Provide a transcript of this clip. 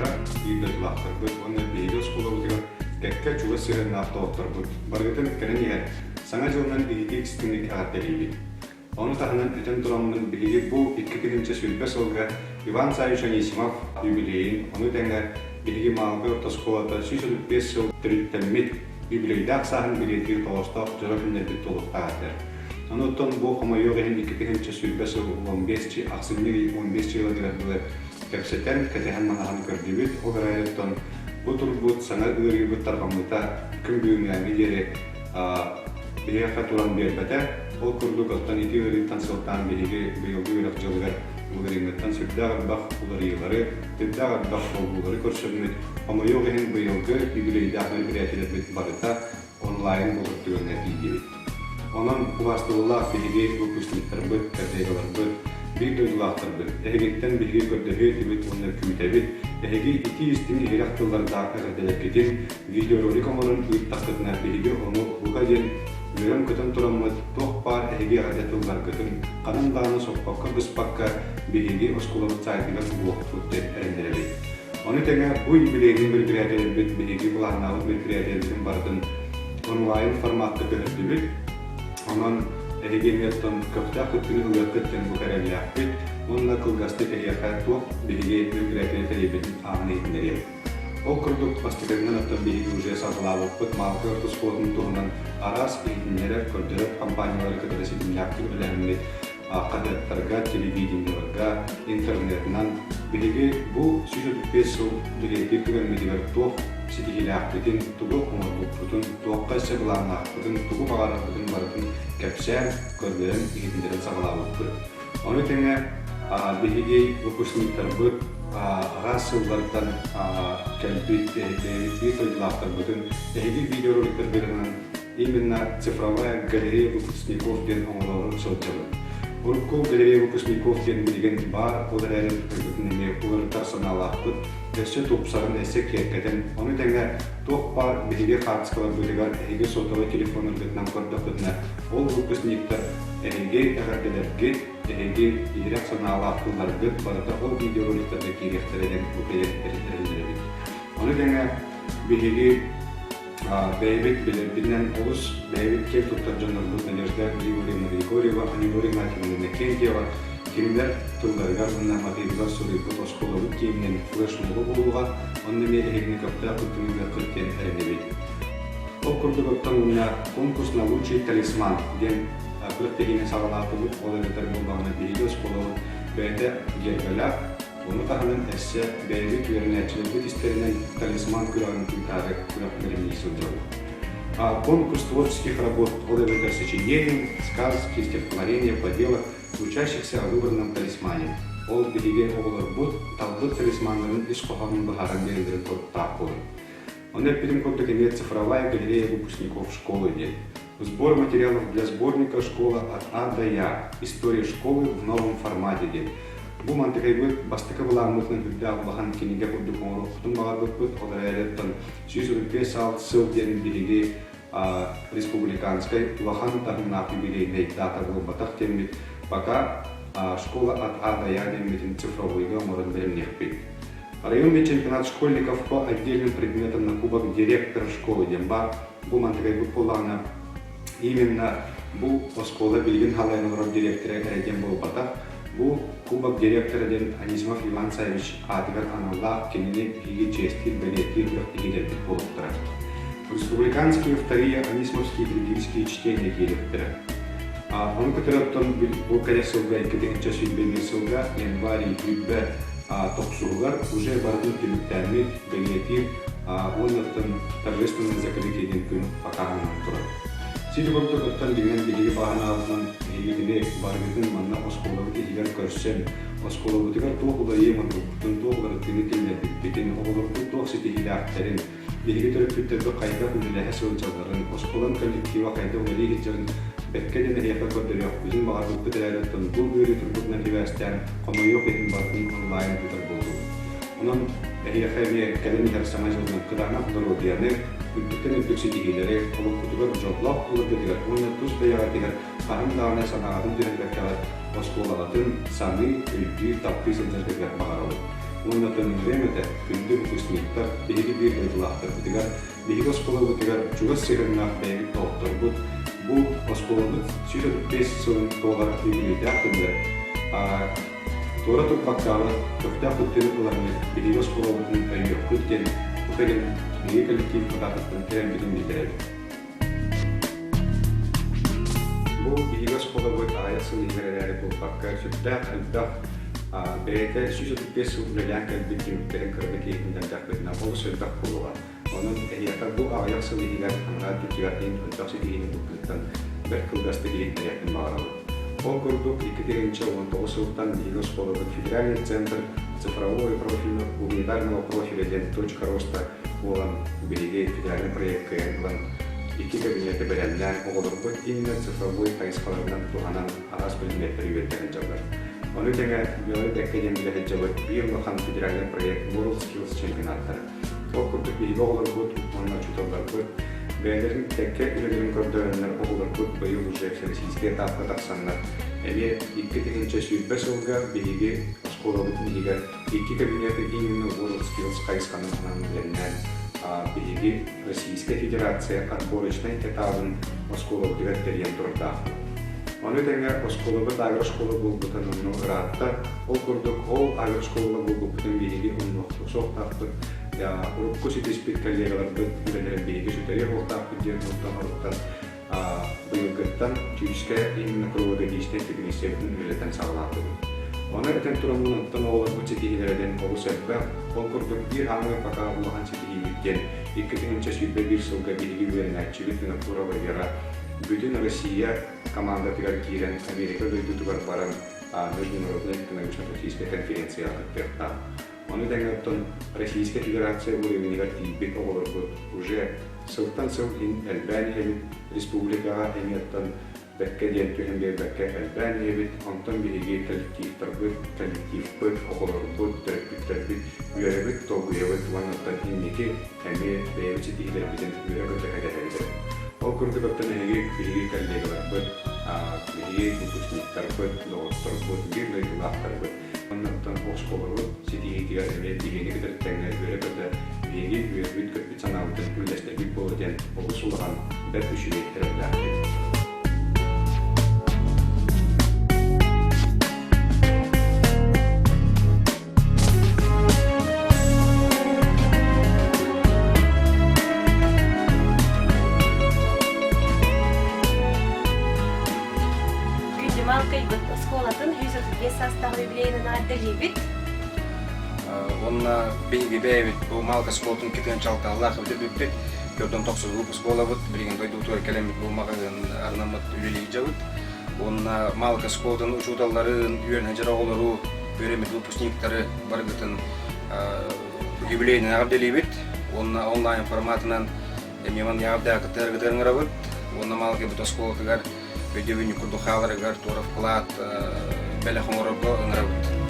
выпускниктара, биир дойдулаахтарбыт уонна биһиги оскуолабытыгар кэккэ чугас сыһыаннаах доҕотторбут барыгытын кэлэн иһэр Саҥа дьылынан итиитик-истиҥник эҕэрдэлиибит. Ону таһынан этэн тураммын биһиги бу 2020 сылга Иван Саввич Анисимов юбилейын, ону тэҥэ биһиги Маалгы орто оскуолата 135 сыл төрүттэммит юбилейдаах сааһын бэлиэтиир тоҕоостоох дьоро күннэрбит туолуохтаах этилэр. Онуттан бу хомойуох иһин 2020 сыл 15 ахсынньы ый 15 чыылатыгар дылы кэпсэтэн, кэтэһэн-манаһан көрдүбүт. Ол эрээри оттон бу турбут саҥа ыарыыбыт тарҕаммыта күн бүгүҥҥээҥҥи диэри биһиэхэ туран биэрбэтэ. Ол курдук оттон ити ыарыыттан сылтаан биһиги быйылгы үөрэх дьылыгар былырыыҥҥыттан сүрдээх элбэх уларыйыылары, сүрдээх элбэх солбуулары көрсөммүт, хомойуох иһин быйылгы юбилейдаах мероприятиелэрбит барыта онлайн буолар түгэҥҥэ тиийдибит. Онон убаастабыллаах биһиги выпускниктарбыт, коллегаларбыт, биир дойдулаахтарбыт, эһигиттэн биһиги көрдөһүө этибит уонна күүтэбит, эһиги итии-истиҥ иһирэх тыллардаах эҕэрдэлэргитин видеоролик оҥорон ыыттаххытына биһиги ону бука диэн үөрэн-көтөн тураммыт туох баар эһиги эҕэрдэ тылларгытын ханан даҕаны соппокко-быспакка биһиги оскуолабыт саайтыгар угуохпут диэн эрэннэрэбит. Ону тэҥэ бу юбилейнай мероприятиелэрбит биһиги былааннаабыт мероприятиелэрбитин барытын онлайн форматка көһөрдүбүт. Онон эһиги эмиэ оттон көхтөөх кыттыыны ылыаххыт диэн бу эрэллээхпит уонна кылгастык эһиэхэ туох биһиги мероприятие тэрийбитин ааһан иһитиннэриэм. Ол курдук бастакытынан оттон биһиги уже саҕалаабыппыт Маалыкай орто оскуолатын туһунан араас иһитиннэрэр, көрдөрөр компаниялары кытары ситимнээхтик үлэлэһэммит хаһыаттарга, телевидениеларга, интернетынан биһиги бу 135 сыл бэлиэтиир түгэммитигэр туох ситиһиилээхпитин, тугу оҥорбуппутун, туохха өссө былааннаахпытын, тугу баҕарарбытын барытын кэпсээн, көрдөрөн, иһитиннэрэн саҕалаабыппыт. Ону тэҥэ биһиги выпускниктарбыт араас сыллартан кэлбит бэйэбит биир дойдулаахтарбытын эһиги видеороликтаргытынан именно цифровая галерея выпускников диэн оҥороору сылдьабыт. Урукку галерея выпускников диэн билигин баар, ол эрээри бытын эмиэ уларытар санаалаахпыт, өссө тупсаран, өссө киэркэтэн, ону тэҥэ туох баар биһиги хаартыскаларбытыгар эһиги сотовай телефоннаргытынан көрдөххүтүнэ, ол выпускниктар эһиги эҕэрдэлэргит, эһиги иһирэх санаалаах тылларгыт барыта ол видеороликтарга киириэхтэрэ диэн бу эрэннэрэбит. Ону тэҥэ биһиги бэйэбит билэрбитинэн олус бэйэбит киэн туттар дьоннорбут Надежда Григорьевна Григорьева, Анегория Игнатьевна Иннокентьева кинилэр тылларыгар уонна матыыбыгар суруйбут оскуолабыт киининэн флешмобу буолуоҕа, онно эмиэ эһигини көхтөөх кыттыыны ылыаххыт диэн эрэнэбит. Ол курдук оттон уонна конкурс на лучший талисман диэн күрэхтэһиини саҕалаатыбыт, ол эбэтэр буоллаҕына биһиги оскуолабыт бэйэтэ гербэлээх, ону таһынан өссө бэйэбит үөрэнээччилэрбит истэринэн талисман күрэҕин ыытаары күрэх бэлэмнии сылдьабыт. Конкурс творческих работ, ол эбэтэр сочинений, сказки, стихотворения, поделок, учащихся о выбранном талисмане. Ол биһиги оҕолорбут талбыт талисманнарын ис хоһоонун быһааран биэрэллэрин соруктаах буолар. Ону эппитим курдук эмиэ цифровая галерея выпускников школы диэн. Сбор материалов для сборника «Школа от А до Я. История школы в новом формате» диэн. Бу мантыкайбыт бастакы былааммытынан үрдээх улахан кинигэ курдук оҥоруохпутун баҕарбыппыт, ол эрээри оттон 135 сыл диэн биһиги республиканскай улахан таһымнаах юбилейнай дата буолбатах диэммит пока «Школа от А до Я» диэммитин цифровойга оҥорон бэлэмниэхпит. Районный чемпионат школьников по отдельным предметам на кубок директора школы диэн баар. Бу мантыкайбыт буоллаҕына именно бу оскуола билигин халайан олорор директора эрэ диэн буолбатах. Бу кубок директора диэн Анисимов Иван Савич аатыгар аналлаах кинини биһиги чиэстиир, бэлиэтиир күрэхтэһиилэрбит буолуохтара. Республиканские вторые Анисимовские педагогические чтения диэриэхтэрэ. Ону кытары оттон бу кэлэр сылга 2021 сылга январь 20 тохсуһугар уже барытын түмүктээммит, бэлиэтиир уонна оттон торжественное закрытие диэн күн хатааһынынан турар. Сити курдук оттон дьиҥинэн биһиги баһанаабытынан эһигитини барыгытын манна оскуолабыт иһигэр көрсөн, оскуолабытыгар туох уларыйыы оҥорбуппутун, туох уларытыыны киллэрбиппитин, оҕолорбут туох ситиһиилээхтэрин, Биһиги төрөппүттэрбит хайдах үлэлэһэ сылдьалларын, оскуолам коллектива хайдах үлэлии сылдьарын бэккэ диэн эһиэхэ көрдөрүөхпүтүн баҕарбыппыт эрээри оттон бу ыарыы турбутунан сибээстээн хомойуох иһин барытын онлайн ыытар буоллубут. Онон эһиэхэ эмиэ кэлэн иһэр Саҥа дьылынан кытаанах доруобуйаны, үрдүктэн үрдүк ситиһиилэри, олоххутугар дьоллоох буоларгытыгар уонна тус бэйэҕитигэр хаһан даҕаны санааҕытын түһэрбэккэҕит оскуолаҕытын саныы, өйдүү, таптыы сылдьаргытыгар баҕарабыт. Уонна төннөрүөм этэ, күндү выпускниктар, биһиги биир дойдулаахтарбытыгар, биһиги оскуолабытыгар чугас сыһыаннаах бэйэбит доҕотторбут, бу оскуолабыт 135 сылын туолар үбүлүөйдээх күнүгэр туора турбаккаҕа көхтөөх кыттыыны ыламмыт биһиги оскуолабытын өйүөххүт диэн бу кэлин биһиги коллектив аатыттан эрэлбитин биллэрэбит. Бу биһиги оскуолабыт аҕыйах сыл иһигэр эрээри буолбакка, сүрдээх элбэх бэйэтэ 135 сыл үлэлээн кэлбит түмүктэрин кырата киһитиннэрдэхпитинэ олус элбэх буолуоҕа. Онон эһиэхэ бу аҕыйах сыл иһигэр анараа өттүгэр иһин элбэх ситиһиини булбутуттан бэрт кылгастык иһитиннэриэхпин баҕарабын. Ол курдук, 2019 сылтан биһиги оскуолабыт федеральный центр цифрового и гуманитарного профиля диэн точка роста буолан биһиги федеральный проекка ылан икки кабинеты бэлэмнээн оҕолорбут именно цифровой хайысхаларынан туһанан араас предметтэри үөрэтэ сылдьаллар. Ону тэҥэ Белай Бэккэ диэн билэ сылдьабыт биир улахан федеральный проект World Skills чемпионаттара. Ол курдук биһиги оҕолорбут уонна учууталларбыт бэйэлэрин кэккэ үлэлэрин көрдөрөннөр оҕолорбут быйыл уже всероссийскай этапка тахсаннар эмиэ 2020 сылга биһиги оскуолабыт иһигэр икки кабинеты именно World Skills хайысханан анаан бэлэмнээн биһиги Российскай Федерация отборочнай этабын оскуолабытыгар тэрийэн турардаахпыт. Ону тэҥэ оскуолабыт агрошкола буолбутун онно ыраатта. Ол курдук ол агрошкола буолбуппутун биһиги умнуохпут суохтаахпыт. Урукку ситиспит коллегаларбыт үлэлэрин биһиги сүтэриэх суохтаахпыт диэн оруттан быйылгыттан күүскэ именно круглогодичнай тэпилииссэбитин үлэлэтэн саҕалаатыбыт. Ону этэн тураммын оттон оҕолорбут ситиһиилэрэ диэн олус элбэх. Ол курдук биир саамай пока улахан ситиһиибит диэн 2021 сылга биһиги үөрэнээччибит Винокурова Вера бүтүн Россия командатыгар киирэн Америка дойдутугар баран международнай научно-практическай конференцияҕа кыттыахтаах. Ону тэҥэ оттон Российскай Федерация уровеньыгар тиийбит оҕолорбут уже сылтан сыл элбээн иһэбит, республикаҕа эмиэ оттон бэккэ диэн түһэн биэрбэккэ элбээн иһэбит. Онтон биһиги коллективтарбыт, коллективпыт, оҕолорбут, төрөппүттэрбит үөрэбит, долгуйабыт уонна оттон инники эмиэ бэйэбит ситиһиилэрбитин үөрэ-көтө кэтэһэбит. Ол курдук оттон эһиги биһиги коллегаларбыт, биһиги выпускниктарбыт, доҕотторбут, биир дойдулаахтарбыт Оннуттан оскуолабыт ситиһиитигэр эмиэ биһигини кытары тэҥҥэ үөрэ-көтө биһиги үөрбүт-көппүт санаабытын үллэстэрбит буолуо диэн олус улахан, бэрт үчүгэй эрэллээхпит. Күндүмал кыйбыт оскуолатын 135 саастаах юбилейынан эҕэрдэлиибит. Уонна биһиги бэйэбит бу Малка оскуолатын кытыан чалтааллаах эбитэ бүппүт. Көрдөн тохсуһуу оскуолабыт, билигин дойдубутугар кэлэммит бу маҕаһыын арынаммыт үлэлии дьабыт. Уонна Малка оскуолатын учууталларын, үөрэнэ дьар оҕолору, үөрэммит выпускниктары барыгытын юбилейынан эҕэрдэлиибит. Уонна онлайн форматынан эмиэ манна эҕэрдэ ыҥырабыт. Уонна Малка бут оскуолатыгар өйдөбүнньүк курдук хааларыгар туора вклад бэлэх оҥорорго ыҥырабыт.